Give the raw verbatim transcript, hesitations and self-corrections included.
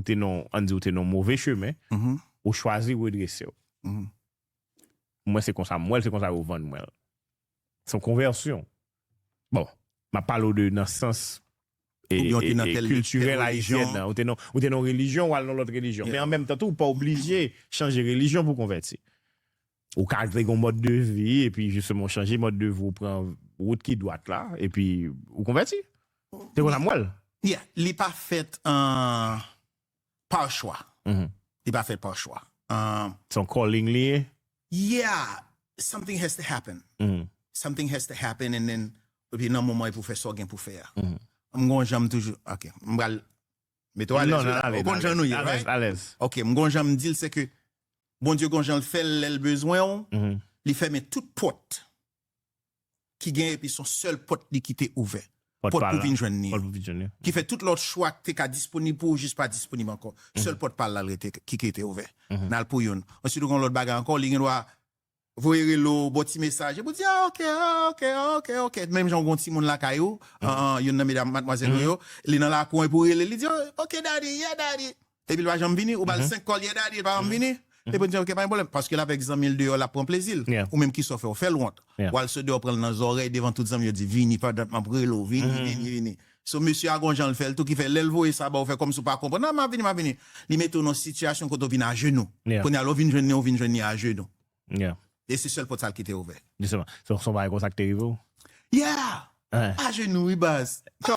ou te nan, ann di ou te nan move chemen, ou chwazi redrese w. Mwen se konsa m wè l, se konsa yo vann mwen l. Se yon konvèsyon. Bon, m ap pale w de nan sans e, kiltirèl ayisyen nan. Ou te nan, ou te nan relijyon, ou al nan lòt relijyon. Men an menm tan tou, ou pa oblije chanje relijyon pou konvèti. Ou ka gen yon mòd de vi, epi jisteman ou chanje mòd de vi, ou pran wout ki dwat la, epi ou konvèti. Se konsa m wè l. Yeah, li pa fèt an pa chwa. Li pa fèt pa chwa. Se yon calling li ye? Yeah, something has to happen. Something has to happen and then epi nan moman e pou fè sa w gen pou fè a. M gon janm toujou, ok, m pral mete w alèz wi la. Ou konn jan nou ye, right? Ok, m gon janm di l se ke Bondye gon jan l fè l lè l bezwen w, li fèmen tout pòt ki gen epi son sèl pòt li kite ouvè. Pòt pou vin jwenn li. Ki fè tout lòt chwa ki te ka disponib pou ou jis pa disponib ankò. Sèl pòt pa l la l rete ki rete ouvè. N al pou youn. Ansuit ou gen yon lòt bagay ankò, li gen dwa voye rele w, ba w ti mesaj epi w di ah ok, ah ok, ah ok, ok. Menm jan w gen yon timoun lakay ou, youn nan medam, madmwazèl ou yo, li nan lakou epi w rele l, li di ok daddy, yeah daddy. Epi l pa janm vini, ou ba l senk kòl, yeah daddy, li pa janm vini. Epi w di ok, pa gen pwoblèm. Paske l avèk zanmi l deyò, l ap pran plezi l. Ou menm kisa w fè, w fè l wont. W al sot deyò, pran l nan zòrèy devan tout zanmi yo, di vini pandan m ap rele w, vini, vini, vini. So mesye a gon jan l fè l tou ki fè lè l voye sa ba w, fè kòmsi w pa konprann, ah m ap vini, m ap vini. Li mete w nan sitiyasyon kote w vin ajenou. Kounye a lè w vin jwenn li, w vin jwenn li ajenou. E se sèl pòt sa l kite ouvè. Jisteman, se yon bagay konsa ki te rive w? Yeah! Ajenou wi baz.